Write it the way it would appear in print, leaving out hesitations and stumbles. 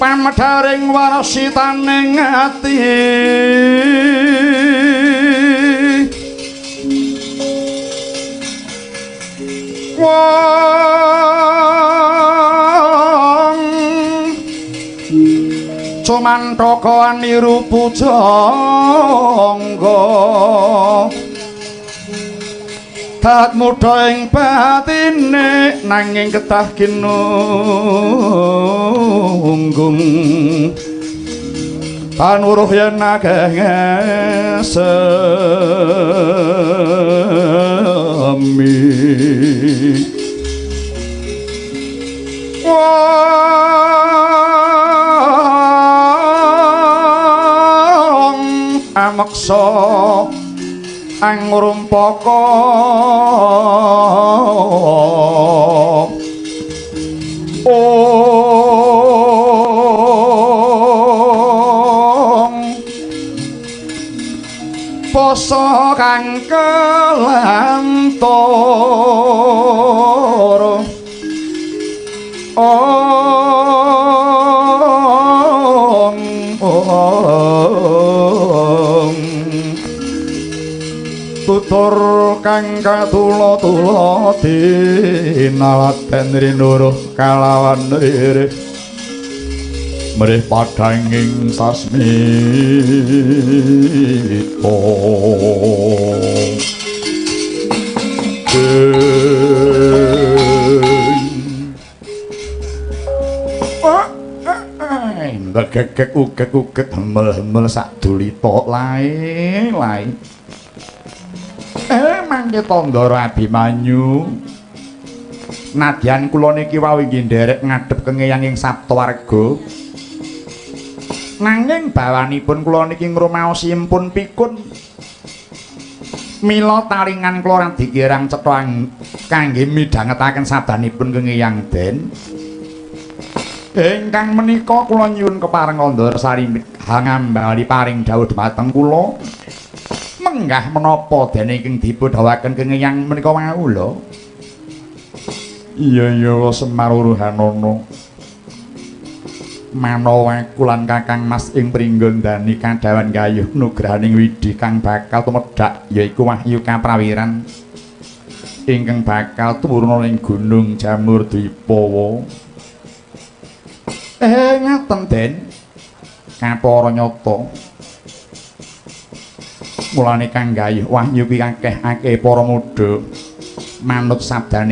Pamedharing warsitaning ati wong cumantaka niru pujangga dat mudha ing batine nanging ketah ginunggung panuruh yen akeh ngesemi wong ameksa angrumpaka ong poso kang kelantur ong ong tutur kang katula-tula dinalaten rinuruh kalawan ririh mrih padhanging sasmita. Ndegegek ugek-ugek hemel-hemel sak dulita lae-lae. Mangke Tandara Abimanyu. Nadyan kula niki wau inggih nderek ngadhep kengeyang ing Saptawarga. Nanging bawanipun kula niki ngrumaosi empun pikun. Mila talingan kula radi kirang cetha kangge midhangetaken sabanipun kengeyang den. Ingkang menika kula nyuwun kepareng Kandara Sari hangambali paring dawuh dhumateng kula. Menggah menapa dene ingkang dipun dhawuhaken kengeyang menika wau lho. Iya iya Semar Uruhanana. Manawa aku lan Kakang Mas ing Pringgondani kadhawan gayuh nugrahaning widhi kang bakal tumedhak yaiku wahyu kaprawiran ingkang bakal tumuruna ing Gunung Jamur Dwipawa. Ngaten Den. Kapara nyata. Mulane kang gayuh wahyu kuwi akeh-akeh para muda manut sabdane